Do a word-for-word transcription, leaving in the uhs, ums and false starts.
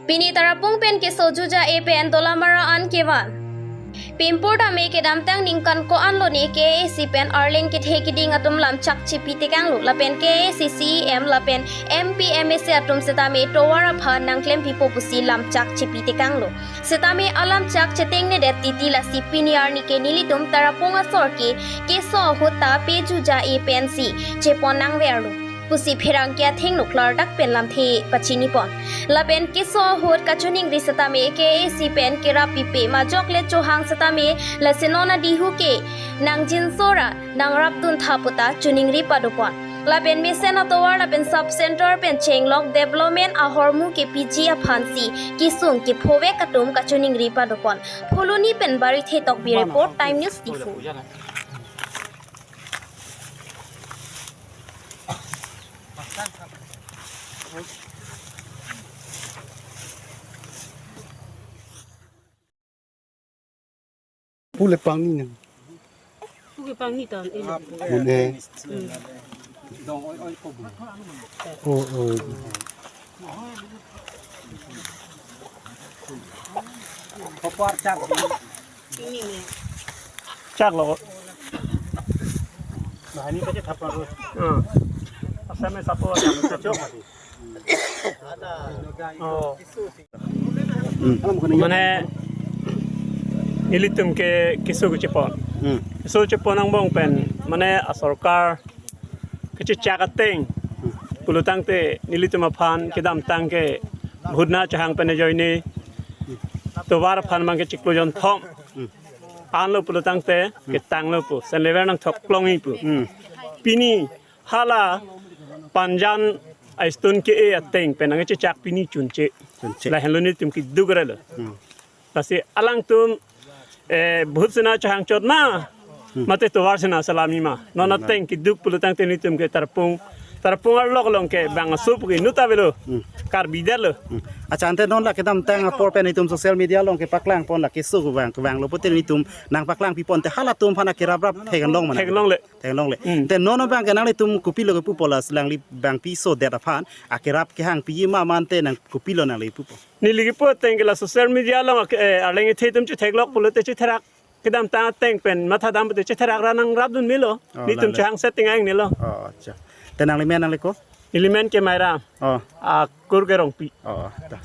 Pini Tarapung pen keso juja-e pen Dolamara an kevan. Pimpur tame kedamtang ningkan ko-an lone K A A C pen arleng kethe keding atum lamchak chepi tekanglo lapen K A A C C E M lapen M P M A C atum setame tovar aphan nangklem pipo pusi lamchak chepi tekanglo. Setame alamchak chetengnedet titi lasi pini arni ke nelitum Tarapung asor ke keso ahut ta pe juja-e pensi chepon nangverlo pusi pherangke athengno klardak pen lamthe pachinipon. Lapen keso ahut kachiningri setame K A A C pen kerap pipe majok le chohang setame lasi non adihu ke nangjinso ra nangrapdun tha puta chiningri padopon. Lapen mesen atovar lapen sub center pen chenglok development ahormu kepiji aphansi kesung kephovek atum kachiningri padopon. Phuloni pen Barithe Tokbi report, Time News Diphu. Pule pangni nang. Pule pangni ton, eh. Pule. Oh, oh. Chak lo. Bahani pache thapar lo. Hmm. Asam e sapo ada. Chok mati. Oh. Hmm. Mane nelitum ke keso kechepon. Hmm. Keso chepon angbong pen mane asorkar kechechak ateng. Hmm. Pulotangte nelitum aphan kedamtang ke bhutna chahang pen ajoine. Tovar aphan mang ke chiklo jonthom. Hmm. Anlo pulotangte, hmm, ketanglo pu. Sen lever nangthok klongji pu. Hmm. Pini hala Panjan a-stone ke-e ateng pen nangchechak pini chunche. Chunche. Lahenlo nelitum keduk relo. Hmm. Lasi alangtum, eh, bhut sena chahang chot ma. Hmm. Mate tovar sena salami ma. Non, hmm, ateng keduk pulotangte nelitum ke Tarapung. Tarapung arlok along ke bang aso pu ke inut avelo. Hmm. Karbi det lo. Hmm. Accha, ante non la kedamtang apor pen nelitum social media along kepaklangpon la keso kevang, kevanglo pute nelitum nangpaklang pipon te halatum aphan akeraprap theklong mana? Theklongle. Theklongle. Hmm. Te non abang ke nanglitum kopilo kepupo la langli bang piso det aphan akerap kehang piji ma mante nang kopilo nangli pupo? Neli kipu ateng ke la social media along, eh, arleng kethe atum chetheklok pulote chetherak. Kedamtang ateng pen mathadam pute chetherak ra nangrapdun melo. Oh, nelitum lang, lang. Chehang setting aing nelo. Oh, accha. Te nangli men nangli ko? Neli men ke Mairam. Oh. Akur ke Rongpi. Oh, ta.